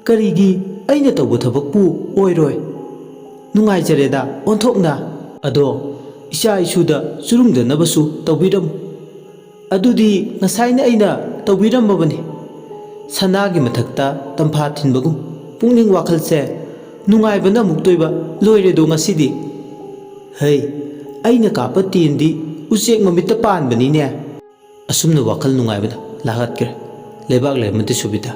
ꯀꯔꯤꯒꯤ ꯑꯩꯅ ꯇꯧꯕ ꯊꯕꯛꯄꯨ ꯑꯣꯏꯔꯣꯏ? ꯅꯨꯡꯉꯥꯏꯖꯔꯦꯗ ꯑꯣꯟꯊꯣꯛꯅ꯫ ꯑꯗꯣ ꯏꯆꯥ ꯏꯁꯨꯗ ꯆꯨꯔꯨꯡꯗꯅꯕꯁꯨ ꯇꯧꯕꯤꯔꯝꯃꯨ꯫" "ꯑꯗꯨꯗꯤ ꯉꯁꯥꯏꯅ ꯑꯩꯅ ꯇꯧꯕꯤꯔꯝꯃꯕꯅꯤ꯫ ꯁꯅꯥꯒꯤ ꯃꯊꯛꯇ ꯇꯝꯐꯥ ꯊꯤꯟꯕꯒꯨꯝ ꯄꯨꯛꯅꯤꯡ ꯋꯥꯈꯜꯁꯦ ꯅꯨꯡꯉꯥꯏꯕꯅ ꯑꯃꯨꯛꯇꯣꯏꯕ ꯂꯣꯏꯔꯦꯗꯣ ꯉꯁꯤꯗꯤ꯫ ꯍꯩ, ꯑꯩꯅ ꯀꯥꯞꯄ ꯇꯦꯟꯗꯤ ꯎꯆꯦꯛ ꯃꯃꯤꯠꯇ ꯄꯥꯟꯕꯅꯤꯅꯦ꯫" ꯑꯁꯨꯝꯅ ꯋꯥꯈꯜ ꯅꯨꯡꯉꯥꯏꯕꯅ ꯂꯥꯛꯍꯠꯈ꯭ꯔꯦ ꯂꯩꯕꯥꯛꯂꯩ ꯑꯃꯗꯤ ꯁꯨꯕꯤꯇꯥ꯫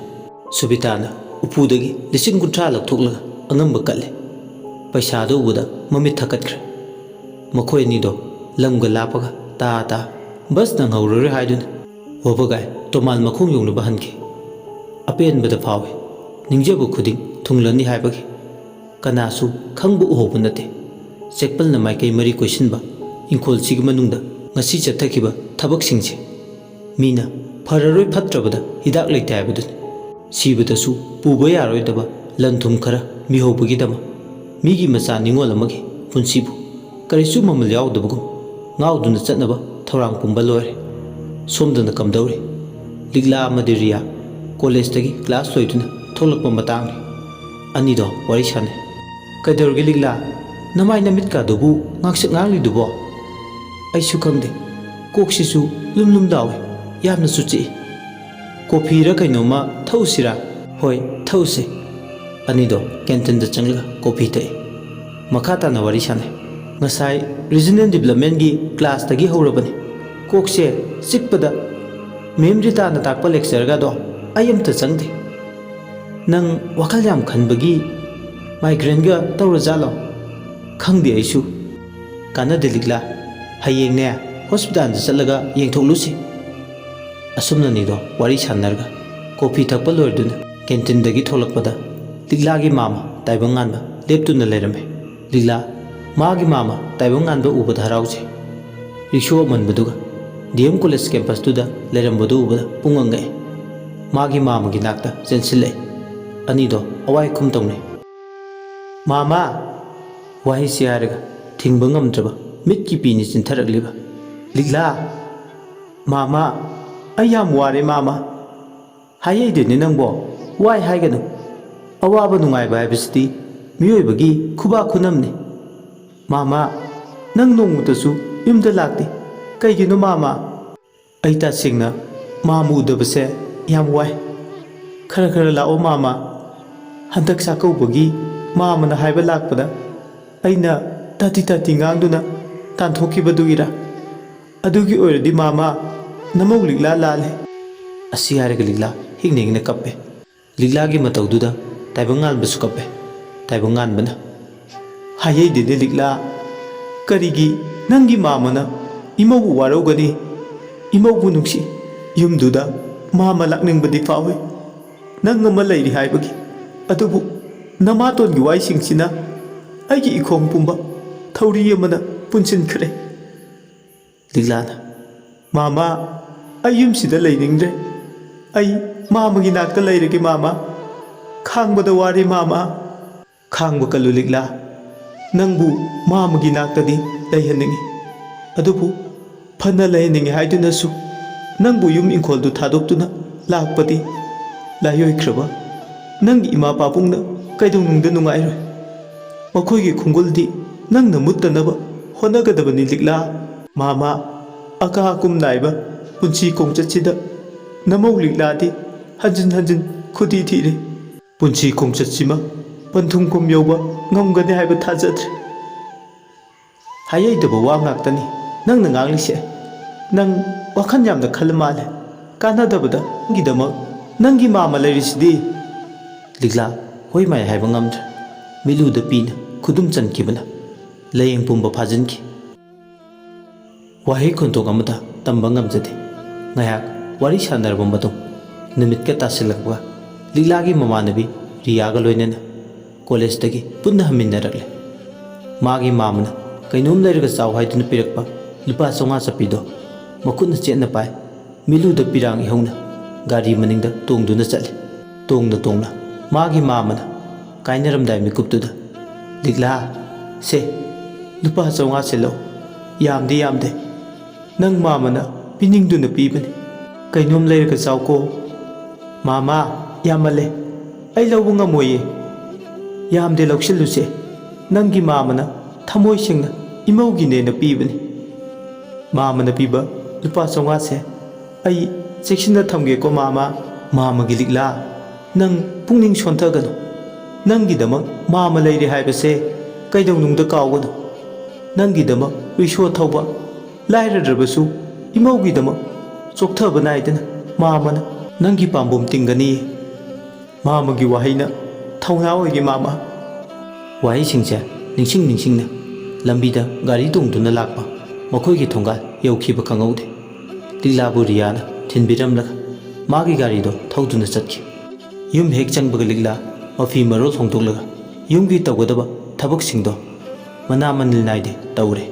ꯁꯨꯕꯤꯇꯥꯅ ꯎꯄꯨꯗꯒꯤ ꯂꯤꯁꯤꯡ ꯀꯨꯟꯊ꯭ꯔꯥ ꯂꯧꯊꯣꯛꯂꯒ ꯑꯉꯝꯕ ꯀꯠꯂꯦ꯫ ꯄꯩꯁꯥꯗꯨ ꯎꯕꯗ ꯃꯃꯤꯠ ꯊꯛꯀꯠꯈ꯭ꯔꯦ꯫ ꯃꯈꯣꯏ ꯑꯅꯤꯗꯣ ꯂꯝꯒ ꯂꯥꯞꯄꯒ ꯇꯥ ꯇꯥ ꯕꯁ ꯅꯪꯍꯧꯔꯔꯣꯏ ꯍꯥꯏꯗꯨꯅ ꯋꯥꯕꯒꯥꯏ ꯇꯣꯃꯥꯟ ꯃꯈꯣꯡ ꯌꯧꯅꯕ ꯍꯟꯈꯤ꯫ ꯑꯄꯦꯟꯕꯗ ꯐꯥꯎꯏ, ꯅꯤꯡꯖꯕ ꯈꯨꯗꯤꯡ ꯊꯨꯡꯂꯅꯤ ꯍꯥꯏꯕꯒꯤ꯫ ꯀꯅꯥꯁꯨ ꯈꯪꯕ ꯎꯍꯧꯕ ꯅꯠꯇꯦ꯫ ꯆꯦꯛꯄꯜꯅ ꯃꯥꯏꯀꯩ ꯃꯔꯤ ꯀꯣꯏꯁꯤꯟꯕ ꯏꯪꯈꯣꯜꯁꯤꯒꯤ ꯃꯅꯨꯡꯗ ꯉꯁꯤ ꯆꯠꯊꯈꯤꯕ ꯊꯕꯛꯁꯤꯡꯁꯦ꯫ ꯃꯤꯅ ꯐꯔꯔꯣꯏ ꯐꯠꯇ꯭ꯔꯕꯗ ꯍꯤꯗꯥꯛ ꯂꯩꯇꯦ ꯍꯥꯏꯕꯗꯨꯅꯤ꯫ ꯁꯤꯕꯗꯁꯨ ꯄꯨꯕ ꯌꯥꯔꯣꯏꯗꯕ ꯂꯟ ꯊꯨꯝ ꯈꯔ ꯃꯤꯍꯧꯕꯒꯤꯗꯃꯛ ꯃꯤꯒꯤ ꯃꯆꯥ ꯅꯤꯉꯣꯜ ꯑꯃꯒꯤ ꯄꯨꯟꯁꯤꯕꯨ ꯀꯔꯤꯁꯨ ꯃꯃꯜ ꯌꯥꯎꯗꯕꯒꯨꯝ ꯉꯥꯎꯗꯨꯅ ꯆꯠꯅꯕ ꯊꯧꯔꯥꯡ ꯄꯨꯝꯕ ꯂꯣꯏꯔꯦ꯫ ꯁꯣꯝꯗꯅ ꯀꯝꯗꯧꯔꯤ? ꯂꯤꯛꯂꯥ ꯑꯃꯗꯤ ꯔꯤꯌꯥ ꯀꯣꯂꯦꯖꯇꯒꯤ ꯀ꯭ꯂꯥꯁ ꯂꯣꯏꯗꯨꯅ ꯊꯣꯛꯂꯛꯄ ꯃꯇꯥꯡꯅꯤ꯫ ꯑꯅꯤꯗꯣ ꯋꯥꯔꯤ ꯁꯥꯟꯅꯩ꯫ "ꯀꯩꯗꯧꯔꯒꯦ ꯂꯤꯛꯂꯥ? ꯅꯃꯥꯏ ꯅꯃꯤꯠꯀꯥꯗꯨꯕꯨ ꯉꯥꯡꯁꯛ ꯉꯥꯡꯂꯤꯗꯨꯕꯣ?" "ꯑꯩꯁꯨ ꯈꯪꯗꯦ꯫ ꯀꯣꯛꯁꯤꯁꯨ ꯂꯨꯝ ꯂꯨꯝ ꯂꯥꯎꯏ꯫ ꯌꯥꯝꯅꯁꯨ ꯆꯤꯛꯏ꯫ ꯀꯣꯐꯤꯔ ꯀꯩꯅꯣꯝꯃ ꯊꯛꯎꯁꯤꯔꯥ?" "ꯍꯣꯏ, ꯊꯛꯎꯁꯦ꯫" ꯑꯅꯤꯗꯣ ꯀꯦꯟꯇꯤꯟꯗ ꯆꯪꯂꯒ ꯀꯣꯐꯤ ꯊꯛꯏ꯫ ꯃꯈꯥ ꯇꯥꯅ ꯋꯥꯔꯤ ꯁꯥꯟꯅꯩ꯫ "ꯉꯁꯥꯏ ꯔꯤꯖꯅꯦꯜ ꯗꯤꯕꯂꯞꯃꯦꯟꯒꯤ ꯀ꯭ꯂꯥꯁꯇꯒꯤ ꯍꯧꯔꯕꯅꯤ꯫ ꯀꯣꯛꯁꯦ ꯆꯤꯛꯄꯗ꯫ ꯃꯦꯝ ꯔꯤꯇꯥꯅ ꯇꯥꯛꯄ ꯂꯦꯛꯆꯔꯒꯗꯣ ꯑꯩ ꯑꯝꯇ ꯆꯪꯗꯦ꯫ ꯅꯪ ꯋꯥꯈꯜ ꯌꯥꯝ ꯈꯟꯕꯒꯤ ꯃꯥꯏꯒ꯭ꯔꯦꯟꯒ ꯇꯧꯔꯖꯥꯠꯂꯣ? ꯈꯪꯗꯦ ꯑꯩꯁꯨ꯫" "ꯀꯥꯟꯅꯗꯦ ꯂꯤꯛꯂꯥ, ꯍꯌꯦꯡꯅꯦ ꯍꯣꯁꯄꯤꯇꯥꯜꯗ ꯆꯠꯂꯒ ꯌꯦꯡꯊꯣꯛꯂꯨꯁꯤ꯫" ꯑꯁꯨꯝꯅꯅꯤꯗꯣ ꯋꯥꯔꯤ ꯁꯥꯟꯅꯔꯒ ꯀꯣꯐꯤ ꯊꯛꯄ ꯂꯣꯏꯔꯗꯨꯅ ꯀꯦꯟꯇꯤꯟꯗꯒꯤ ꯊꯣꯛꯂꯛꯄꯗ ꯂꯤꯛꯂꯥꯒꯤ ꯃꯥꯃ ꯇꯥꯏꯕꯪꯉꯥꯟꯕ ꯂꯦꯞꯇꯨꯅ ꯂꯩꯔꯝꯃꯤ꯫ ꯂꯤꯛꯂꯥ ꯃꯥꯒꯤ ꯃꯥꯃ ꯇꯥꯏꯕꯪꯉꯥꯟꯕ ꯎꯕꯗ ꯍꯔꯥꯎꯖꯩ꯫ ꯔꯤꯛꯁꯣ ꯑꯃꯟꯕꯗꯨꯒ ꯗꯤ ꯑꯦꯝ ꯀꯣꯂꯦꯖ ꯀꯦꯝꯄꯁꯇꯨꯗ ꯂꯩꯔꯝꯕꯗꯨ ꯎꯕꯗ ꯄꯨꯡꯉꯛ ꯉꯛꯑꯦ꯫ ꯃꯥꯒꯤ ꯃꯥꯃꯒꯤ ꯅꯥꯛꯇ ꯆꯦꯟꯁꯤꯜꯂꯛꯑꯦ꯫ ꯑꯅꯤꯗꯣ ꯑꯋꯥꯏ ꯈꯨꯝ ꯇꯧꯅꯩ꯫ "ꯃꯥꯃ!" ꯋꯥꯍꯩꯁꯤ ꯍꯥꯏꯔꯒ ꯊꯤꯡꯕ ꯉꯝꯗ꯭ꯔꯕ ꯃꯤꯠꯀꯤ ꯄꯤꯅꯤ ꯆꯤꯟꯊꯔꯛꯂꯤꯕ ꯂꯤꯛꯂꯥ꯫ "ꯃꯥꯃ, ꯑꯩ ꯌꯥꯝ ꯋꯥꯔꯦ ꯃꯥꯃ꯫" "ꯍꯥꯏꯍꯩꯗꯦꯅꯦ ꯅꯪꯕꯣ, ꯋꯥꯏ ꯍꯥꯏꯒꯅꯨ꯫ ꯑꯋꯥꯕ ꯅꯨꯡꯉꯥꯏꯕ ꯍꯥꯏꯕꯁꯤꯗꯤ ꯃꯤꯑꯣꯏꯕꯒꯤ ꯈꯨꯕꯥꯛ ꯈꯨꯅꯝꯅꯤ꯫ ꯃꯥꯃ, ꯅꯪ ꯅꯣꯡꯃꯇꯁꯨ ꯌꯨꯝꯗ ꯂꯥꯛꯇꯦ꯫ ꯀꯩꯒꯤꯅꯣ ꯃꯥꯃ?" "ꯑꯩ ꯇꯁꯦꯡꯅ ꯃꯥꯃ ꯎꯗꯕꯁꯦ ꯌꯥꯝ ꯋꯥꯏ꯫ ꯈꯔ ꯈꯔ ꯂꯥꯛꯑꯣ ꯃꯥꯃ꯫ ꯍꯟꯗꯛ ꯆꯥꯛꯀꯧꯕꯒꯤ ꯃꯥꯃꯅ ꯍꯥꯏꯕ ꯂꯥꯛꯄꯗ ꯑꯩꯅ ꯇꯥꯇꯤ ꯇꯥꯇꯤ ꯉꯥꯡꯗꯨꯅ ꯇꯥꯟꯊꯣꯛꯈꯤꯕꯗꯨꯒꯤꯔꯥ? ꯑꯗꯨꯒꯤ ꯑꯣꯏꯔꯗꯤ ꯃꯥꯃ, ꯅꯃꯧ ꯂꯤꯛꯂꯥ ꯂꯥꯜꯂꯦ꯫" ꯑꯁꯤ ꯍꯥꯏꯔꯒ ꯂꯤꯛꯂꯥ ꯍꯤꯡꯅ ꯍꯤꯡꯅ ꯀꯞꯄꯦ꯫ ꯂꯤꯛꯂꯥꯒꯤ ꯃꯇꯧꯗꯨꯗ ꯇꯥꯏꯕꯪꯉꯥꯟꯕꯁꯨ ꯀꯞꯄꯦ꯫ ꯇꯥꯏꯕꯪꯉꯥꯟꯕꯅ, "ꯍꯥꯏꯍꯩꯗꯦꯅꯦ ꯂꯤꯛꯂꯥ, ꯀꯔꯤꯒꯤ ꯅꯪꯒꯤ ꯃꯥꯃꯅ ꯏꯃꯧꯕꯨ ꯋꯥꯔꯧꯒꯅꯤ? ꯏꯃꯧꯕꯨ ꯅꯨꯡꯁꯤ꯫ ꯌꯨꯝꯗꯨꯗ ꯃꯥꯃ ꯂꯥꯛꯅꯤꯡꯕꯗꯤ ꯐꯥꯎꯏ, ꯅꯪ ꯑꯃ ꯂꯩꯔꯤ ꯍꯥꯏꯕꯒꯤ꯫ ꯑꯗꯨꯕꯨ ꯅꯃꯥꯇꯣꯟꯒꯤ ꯋꯥꯏꯁꯤꯡꯁꯤꯅ ꯑꯩꯒꯤ ꯏꯈꯣꯡ ꯄꯨꯝꯕ ꯊꯧꯔꯤ ꯑꯃꯅ ꯄꯨꯟꯁꯤꯟꯈ꯭ꯔꯦ꯫" ꯂꯤꯛꯂꯥꯅ, "ꯃꯥꯃ, ꯑꯩ ꯌꯨꯝꯁꯤꯗ ꯂꯩꯅꯤꯡꯗ꯭ꯔꯦ꯫ ꯑꯩ ꯃꯥꯃꯒꯤ ꯅꯥꯛꯇ ꯂꯩꯔꯒꯦ ꯃꯥꯃ꯫ ꯈꯥꯡꯕꯗ ꯋꯥꯔꯦ ꯃꯥꯃ꯫" "ꯈꯥꯡꯕ ꯀꯜꯂꯨ ꯂꯤꯛꯂꯥ꯫ ꯅꯪꯕꯨ ꯃꯥꯃꯒꯤ ꯅꯥꯛꯇꯗꯤ ꯂꯩꯍꯟꯅꯤꯡꯏ꯫ ꯑꯗꯨꯕꯨ ꯐꯅ ꯂꯩꯍꯟꯅꯤꯡꯉꯤ ꯍꯥꯏꯗꯨꯅꯁꯨ ꯅꯪꯕꯨ ꯌꯨꯝ ꯏꯪꯈꯣꯜꯗꯨ ꯊꯥꯗꯣꯛꯇꯨꯅ ꯂꯥꯛꯄꯗꯤ ꯂꯥꯏꯑꯣꯏꯈ꯭ꯔꯕ ꯅꯪꯒꯤ ꯏꯃꯥ ꯄꯥꯕꯨꯡꯅ ꯀꯩꯗꯧꯅꯨꯡꯗ ꯅꯨꯡꯉꯥꯏꯔꯣꯏ꯫ ꯃꯈꯣꯏꯒꯤ ꯈꯣꯡꯒꯨꯜꯗꯤ ꯅꯪꯅ ꯃꯨꯠꯇꯅꯕ ꯍꯣꯠꯅꯒꯗꯕꯅꯤ ꯂꯤꯛꯂꯥ꯫ ꯃꯥꯃ, ꯑꯀꯥ ꯑꯀꯨꯝ ꯅꯥꯏꯕ ꯄꯨꯟꯁꯤ ꯈꯣꯡꯆꯠꯁꯤꯗ ꯅꯃꯧ ꯂꯤꯛꯂꯥꯗꯤ ꯍꯟꯖꯤꯟ ꯍꯟꯖꯤꯟ ꯈꯨꯗꯤ ꯊꯤꯔꯦ꯫ ꯄꯨꯟꯁꯤ ꯈꯣꯡꯆꯠꯁꯤꯃ ꯄꯟꯊꯨꯡ ꯈꯣꯝ ꯌꯧꯕ ꯉꯝꯒꯅꯤ ꯍꯥꯏꯕ ꯊꯥꯖꯗ꯭ꯔꯦ꯫ ꯍꯥꯏꯍꯩꯗꯕ ꯋꯥ ꯉꯥꯛꯇꯅꯤ ꯅꯪꯅ ꯉꯥꯡꯂꯤꯁꯦ꯫ ꯅꯪ ꯋꯥꯈꯜ ꯌꯥꯝꯅ ꯈꯜꯂ ꯃꯥꯜꯂꯦ꯫ ꯀꯥꯟꯅꯗꯕꯗ ꯅꯪꯒꯤꯗꯃꯛ ꯅꯪꯒꯤ ꯃꯥꯃ ꯂꯩꯔꯤꯁꯤꯗꯤ꯫ ꯂꯤꯛꯂꯥ ꯍꯣꯏ ꯃꯥꯏ ꯍꯥꯏꯕ ꯉꯝꯗ꯭ꯔꯦ꯫ ꯃꯤꯠꯂꯨꯗ ꯄꯤꯅ ꯈꯨꯗꯨꯝ ꯆꯟꯈꯤꯕꯅ ꯂꯥꯏꯌꯦꯡ ꯄꯨꯝꯕ ꯐꯥꯖꯤꯟꯈꯤ꯫ ꯋꯥꯍꯩ ꯈꯣꯟꯊꯣꯛ ꯑꯃꯇ ꯇꯝꯕ ꯉꯝꯖꯗꯦ꯫ ꯉꯥꯏꯍꯥꯛ ꯋꯥꯔꯤ ꯁꯥꯟꯅꯔꯕ ꯃꯇꯨꯡ ꯅꯨꯃꯤꯠꯀ ꯇꯥꯁꯤꯜꯂꯛꯄꯒ ꯂꯤꯛꯂꯥꯒꯤ ꯃꯃꯥꯟꯅꯕꯤ ꯔꯤꯌꯥꯒ ꯂꯣꯏꯅꯅ ꯀꯣꯂꯦꯖꯇꯒꯤ ꯄꯨꯟꯅ ꯍꯟꯃꯤꯟꯅꯔꯛꯂꯦ꯫ ꯃꯥꯒꯤ ꯃꯥꯃꯅ ꯀꯩꯅꯣꯝ ꯂꯩꯔꯒ ꯆꯥꯎ ꯍꯥꯏꯗꯨꯅ ꯄꯤꯔꯛꯄ ꯂꯨꯄꯥ ꯆꯥꯝꯃꯉꯥ ꯆꯠꯄꯤꯗꯣ ꯃꯈꯨꯠꯅ ꯆꯦꯠꯅ ꯄꯥꯏ꯫ ꯃꯤꯠꯂꯨꯗ ꯄꯤꯔꯥꯡ ꯏꯍꯧꯅ ꯒꯥꯔꯤ ꯃꯅꯤꯡꯗ ꯇꯣꯡꯗꯨꯅ ꯆꯠꯂꯤ꯫ ꯇꯣꯡꯅ ꯇꯣꯡꯅ ꯃꯥꯒꯤ ꯃꯥꯃꯅ ꯀꯥꯏꯅꯔꯝꯗꯥꯏ ꯃꯤꯀꯨꯞꯇꯨꯗ, "ꯂꯤꯛꯂꯥ, ꯁꯦ, ꯂꯨꯄꯥ ꯆꯥꯝꯃꯉꯥ ꯁꯤꯜꯂꯣ꯫ ꯌꯥꯝꯗꯤ ꯌꯥꯝꯗꯦ꯫ ꯅꯪ ꯃꯥꯃꯅ ꯄꯤꯅꯤꯡꯗꯨꯅ ꯄꯤꯕꯅꯤ꯫ ꯀꯩꯅꯣꯝ ꯂꯩꯔꯒ ꯆꯥꯎꯀꯣ꯫" "ꯃꯥꯃ, ꯌꯥꯝꯃꯜꯂꯦ꯫ ꯑꯩ ꯂꯧꯕ ꯉꯝꯃꯣꯏꯌꯦ꯫" "ꯌꯥꯝꯗꯦ, ꯂꯧꯁꯤꯜꯂꯨꯁꯦ꯫ ꯅꯪꯒꯤ ꯃꯥꯃꯅ ꯊꯃꯣꯏ ꯁꯦꯡꯅ ꯏꯃꯧꯒꯤꯅꯦꯅ ꯄꯤꯕꯅꯤ꯫" "ꯃꯥꯃꯅ ꯄꯤꯕ ꯂꯨꯄꯥ ꯆꯥꯝꯃꯉꯥꯁꯦ ꯑꯩ ꯆꯦꯛꯁꯤꯟꯅ ꯊꯝꯒꯦꯀꯣ ꯃꯥꯃ꯫" "ꯃꯥꯃꯒꯤ ꯂꯤꯛꯂꯥ, ꯅꯪ ꯄꯨꯛꯅꯤꯡ ꯁꯣꯟꯊꯒꯅꯨ꯫ ꯅꯪꯒꯤꯗꯃꯛ ꯃꯥꯃ ꯂꯩꯔꯦ ꯍꯥꯏꯕꯁꯦ ꯀꯩꯗꯧꯅꯨꯡꯗ ꯀꯥꯎꯒꯅꯨ꯫ ꯅꯪꯒꯤꯗꯃꯛ ꯔꯤꯛꯁꯣ ꯊꯧꯕ ꯂꯥꯏꯔꯗ꯭ꯔꯕꯁꯨ ꯏꯃꯧꯒꯤꯗꯃꯛ ꯆꯣꯛꯊꯕ ꯅꯥꯏꯗꯅ ꯃꯥꯃꯅ ꯅꯪꯒꯤ ꯄꯥꯝꯕꯣꯝ ꯇꯤꯡꯒꯅꯤ꯫" "ꯃꯥꯃꯒꯤ ꯋꯥꯍꯩꯅ ꯊꯧꯅꯥ ꯑꯣꯏꯒꯦ ꯃꯥꯃ꯫" ꯋꯥꯍꯩꯁꯤꯡꯁꯦ ꯅꯤꯡꯁꯤꯡ ꯅꯤꯡꯁꯤꯡꯅ ꯂꯝꯕꯤꯗ ꯒꯥꯔꯤ ꯇꯣꯡꯗꯨꯅ ꯂꯥꯛꯄ ꯃꯈꯣꯏꯒꯤ ꯊꯣꯡꯒꯥꯜ ꯌꯧꯈꯤꯕ ꯈꯪꯍꯧꯗꯦ꯫ ꯂꯤꯛꯂꯥꯕꯨ ꯔꯤꯌꯥꯅ ꯊꯤꯟꯕꯤꯔꯝꯂꯒ ꯃꯥꯒꯤ ꯒꯥꯔꯤꯗꯣ ꯊꯧꯗꯨꯅ ꯆꯠꯈꯤ꯫ ꯌꯨꯝ ꯍꯦꯛ ꯆꯪꯕꯒ ꯂꯤꯛꯂꯥ ꯃꯐꯤ ꯃꯔꯣꯜ ꯍꯣꯡꯗꯣꯛꯂꯒ ꯌꯨꯝꯒꯤ ꯇꯧꯒꯗꯕ ꯊꯕꯛꯁꯤꯡꯗꯣ ꯃꯅꯥ ꯃꯅꯤꯜ ꯅꯥꯏꯗꯦ ꯇꯧꯔꯦ꯫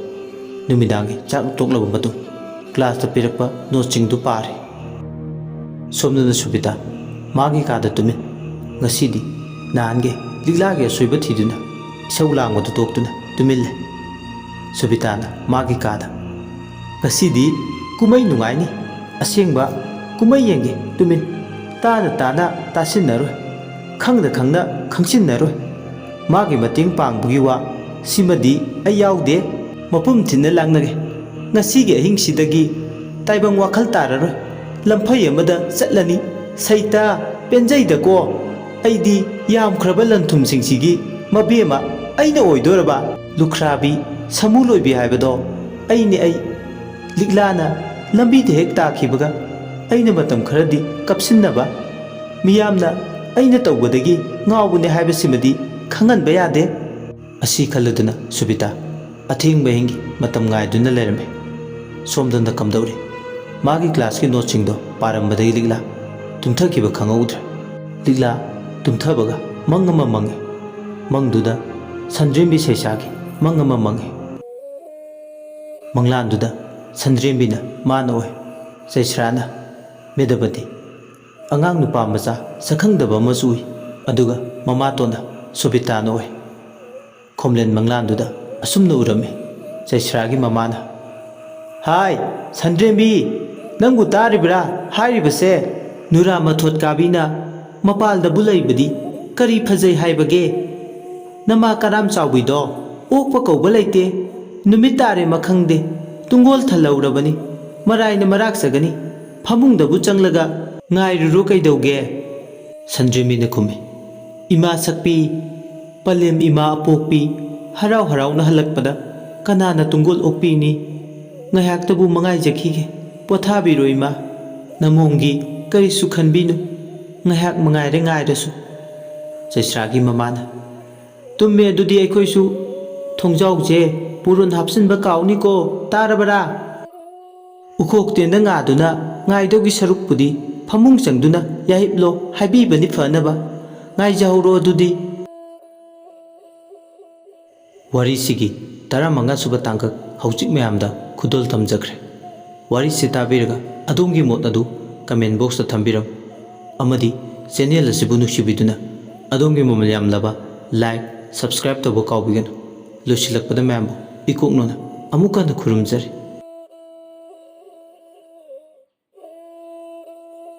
ꯅꯨꯃꯤꯗꯥꯡꯒꯤ ꯆꯥꯛ ꯇꯣꯛꯂꯕ ꯃꯇꯨꯡ ꯀ꯭ꯂꯥꯁꯇ ꯄꯤꯔꯛꯄ ꯅꯣꯠꯁꯤꯡꯗꯨ ꯄꯥꯔꯦ꯫ ꯁꯣꯝꯗꯅ ꯁꯨꯕꯤꯇꯥ ꯃꯥꯒꯤ ꯀꯥꯗ ꯇꯨꯃꯤꯟ꯫ ꯉꯁꯤꯗꯤ ꯅꯍꯥꯟꯒꯤ ꯂꯤꯛꯂꯥꯒꯤ ꯑꯁꯣꯏꯕ ꯊꯤꯗꯨꯅ ꯏꯁꯧ ꯂꯥꯡꯕꯗꯨ ꯇꯣꯛꯇꯨꯅ ꯇꯨꯃꯤꯟ ꯂꯩ꯫ ꯁꯨꯕꯤꯇꯥꯅ ꯃꯥꯒꯤ ꯀꯥꯗ ꯉꯁꯤꯗꯤ ꯀꯨꯝꯍꯩ ꯅꯨꯡꯉꯥꯏꯅꯤ꯫ ꯑꯁꯦꯡꯕ ꯀꯨꯝꯍꯩ ꯌꯦꯡꯒꯦ ꯇꯨꯃꯤꯟ꯫ ꯇꯥꯅ ꯇꯥꯅ ꯇꯥꯁꯤꯟꯅꯔꯣꯏ, ꯈꯪꯅ ꯈꯪꯅ ꯈꯪꯁꯤꯟꯅꯔꯣꯏ꯫ ꯃꯥꯒꯤ ꯃꯇꯦꯡ ꯄꯥꯡꯕꯒꯤ ꯋꯥ ꯁꯤꯃꯗꯤ ꯑꯩ ꯌꯥꯎꯗꯦ꯫ ꯃꯄꯨꯝ ꯊꯤꯟꯅ ꯂꯥꯛꯅꯒꯦ꯫ ꯉꯁꯤꯒꯤ ꯑꯍꯤꯡꯁꯤꯗꯒꯤ ꯇꯥꯏꯕꯪ ꯋꯥꯈꯜ ꯇꯥꯔꯔꯣꯏ꯫ ꯂꯝꯐꯩ ꯑꯃꯗ ꯆꯠꯂꯅꯤ꯫ ꯁꯩꯇꯥ, ꯄꯦꯟꯖꯩꯗꯀꯣ꯫ ꯑꯩꯗꯤ ꯌꯥꯝꯈ꯭ꯔꯕ ꯂꯟ ꯊꯨꯝꯁꯤꯡꯁꯤꯒꯤ ꯃꯕꯦꯝꯃ ꯑꯩꯅ ꯑꯣꯏꯗꯣꯔꯕ? ꯂꯨꯈ꯭ꯔꯥꯕꯤ, ꯁꯃꯨ ꯂꯣꯏꯕꯤ ꯍꯥꯏꯕꯗꯣ ꯑꯩꯅꯦ ꯑꯩ꯫ ꯂꯤꯛꯂꯥꯅ ꯂꯝꯕꯤꯗ ꯍꯦꯛ ꯇꯥꯈꯤꯕꯒ ꯑꯩꯅ ꯃꯇꯝ ꯈꯔꯗꯤ ꯀꯞꯁꯤꯟꯅꯕ, ꯃꯤꯌꯥꯝꯅ ꯑꯩꯅ ꯇꯧꯕꯗꯒꯤ ꯉꯥꯎꯕꯅꯦ ꯍꯥꯏꯕꯁꯤꯃꯗꯤ ꯈꯪꯍꯟꯕ ꯌꯥꯗꯦ꯫ ꯑꯁꯤ ꯈꯜꯂꯗꯨꯅ ꯁꯨꯕꯤꯇꯥ ꯑꯊꯦꯡꯕ ꯑꯍꯤꯡꯒꯤ ꯃꯇꯝ ꯉꯥꯏꯗꯨꯅ ꯂꯩꯔꯝꯃꯤ꯫ ꯁꯣꯝꯗꯅ ꯀꯝꯗꯧꯔꯤ? ꯃꯥꯒꯤ ꯀ꯭ꯂꯥꯁꯀꯤ ꯅꯣꯠꯁꯤꯡꯗꯣ ꯄꯥꯔꯝꯕꯗꯒꯤ ꯂꯤꯛꯂꯥ ꯇꯨꯝꯊꯈꯤꯕ ꯈꯪꯍꯧꯗ꯭ꯔꯦ꯫ ꯂꯤꯛꯂꯥ ꯇꯨꯝꯊꯕꯒ ꯃꯪ ꯑꯃ ꯃꯪꯉꯤ꯫ ꯃꯪꯗꯨꯗ ꯁꯟꯗ꯭ꯔꯦꯝꯕꯤ ꯁꯩꯁꯥꯒꯤ ꯃꯪ ꯑꯃ ꯃꯪꯉꯤ꯫ ꯃꯪꯂꯥꯟꯗꯨꯗ ꯁꯟꯗ꯭ꯔꯦꯝꯕꯤꯅ ꯃꯥꯅ ꯑꯣꯏ꯫ ꯆꯩꯁ꯭ꯔꯥꯅ ꯃꯦꯗꯕꯗꯤ ꯑꯉꯥꯡ ꯅꯨꯄꯥ ꯃꯆꯥ ꯁꯛꯈꯪꯗꯕ ꯑꯃꯁꯨ ꯎꯏ꯫ ꯑꯗꯨꯒ ꯃꯃꯥꯇꯣꯟꯅ ꯁꯣꯕꯤꯇꯥꯅ ꯑꯣꯏ꯫ ꯈꯣꯝꯂꯦꯟ ꯃꯪꯂꯥꯟꯗꯨꯗ ꯑꯁꯨꯝꯅ ꯎꯔꯝꯃꯤ꯫ ꯆꯩꯁ꯭ꯔꯥꯒꯤ ꯃꯃꯥꯅ, "ꯍꯥꯏ, ꯁꯟꯗ꯭ꯔꯦꯝꯕꯤ, ꯅꯪꯕꯨ ꯇꯥꯔꯤꯕ꯭ꯔꯥ ꯍꯥꯏꯔꯤꯕꯁꯦ? ꯅꯨꯔꯥ ꯃꯊꯣꯠ ꯀꯥꯕꯤꯅ ꯃꯄꯥꯜꯗꯕꯨ ꯂꯩꯕꯗꯤ ꯀꯔꯤ ꯐꯖꯩ ꯍꯥꯏꯕꯒꯦ? ꯅꯃꯥ ꯀꯔꯥꯝ ꯆꯥꯎꯕꯤꯗꯣ ꯑꯣꯛꯄ ꯀꯧꯕ ꯂꯩꯇꯦ꯫ ꯅꯨꯃꯤꯠ ꯇꯥꯔꯦ ꯃꯈꯪꯗꯦ꯫ ꯇꯨꯡꯒꯣꯜ ꯊꯜꯍꯧꯔꯕꯅꯤ꯫ ꯃꯔꯥꯏꯅ ꯃꯔꯥꯛꯆꯒꯅꯤ꯫ ꯐꯃꯨꯡꯗꯕꯨ ꯆꯪꯂꯒ ꯉꯥꯏꯔꯨꯔꯣ ꯀꯩꯗꯧꯒꯦ?" ꯁꯟꯗ꯭ꯔꯦꯝꯕꯤꯅ ꯈꯨꯝꯃꯤ, "ꯏꯃꯥ ꯁꯛꯄꯤ, ꯄꯂꯦꯝ ꯏꯃꯥ ꯑꯄꯣꯛꯄꯤ, ꯍꯔꯥꯎ ꯍꯔꯥꯎꯅ ꯍꯜꯂꯛꯄꯗ ꯀꯅꯥꯅ ꯇꯨꯡꯒꯣꯜ ꯑꯣꯛꯄꯤꯅꯤ? ꯉꯥꯏꯍꯥꯛꯇꯕꯨ ꯃꯉꯥꯏꯖꯈꯤꯒꯦ꯫ ꯄꯣꯊꯥꯕꯤꯔꯣ ꯏꯃꯥ꯫ ꯅꯃꯣꯝꯒꯤ ꯀꯔꯤꯁꯨ ꯈꯟꯕꯤꯅꯨ꯫ ꯉꯥꯏꯍꯥꯛ ꯃꯉꯥꯏꯔꯦ ꯉꯥꯏꯔꯁꯨ꯫" ꯆꯩꯁ꯭ꯔꯥꯒꯤ ꯃꯃꯥꯅ, "ꯇꯨꯝꯃꯦ ꯑꯗꯨꯗꯤ ꯑꯩꯈꯣꯏꯁꯨ꯫ ꯊꯣꯡꯖꯥꯎꯁꯦ ꯄꯨꯔꯣꯟ ꯍꯥꯞꯆꯤꯟꯕ ꯀꯥꯎꯅꯤꯀꯣ, ꯇꯥꯔꯕꯔꯥ? ꯎꯈꯣꯛ ꯇꯦꯟꯗ ꯉꯥꯗꯨꯅ ꯉꯥꯏꯗꯧꯒꯤ ꯁꯔꯨꯛꯄꯨꯗꯤ ꯐꯃꯨꯡ ꯆꯪꯗꯨꯅ ꯌꯥꯍꯤꯞꯂꯣ ꯍꯥꯏꯕꯤꯕꯅꯤ ꯐꯅꯕ꯫ ꯉꯥꯏꯖꯍꯧꯔꯣ ꯑꯗꯨꯗꯤ꯫" ꯋꯥꯔꯤꯁꯤꯒꯤ ꯇꯔꯥꯃꯉꯥ ꯁꯨꯕ ꯇꯥꯡꯀꯛ ꯍꯧꯖꯤꯛ ꯃꯌꯥꯝꯗ ꯈꯨꯗꯣꯜ ꯇꯝꯖꯈ꯭ꯔꯦ꯫ ꯋꯥꯔꯤꯁꯤ ꯇꯥꯕꯤꯔꯒ ꯑꯗꯣꯝꯒꯤ ꯃꯣꯠ ꯑꯗꯨ comment boxꯇ ꯊꯝꯕꯤꯔꯝꯃꯨ꯫ ꯑꯃꯗꯤ channel ꯑꯁꯤꯕꯨ ꯅꯨꯡꯁꯤꯕꯤꯗꯨꯅ ꯑꯗꯣꯝꯒꯤ ꯃꯃꯜ ꯌꯥꯝꯂꯕ like, subscribe ꯇꯧꯕ ꯀꯥꯎꯕꯤꯒꯅꯨ꯫ ꯂꯣꯏꯁꯤꯜꯂꯛꯄꯗ ꯃꯌꯥꯝꯕꯨ ꯏꯀꯣꯛꯅꯣꯅ ꯑꯃꯨꯛ ꯍꯟꯅ ꯈꯨꯔꯨꯝꯖꯔꯤ꯫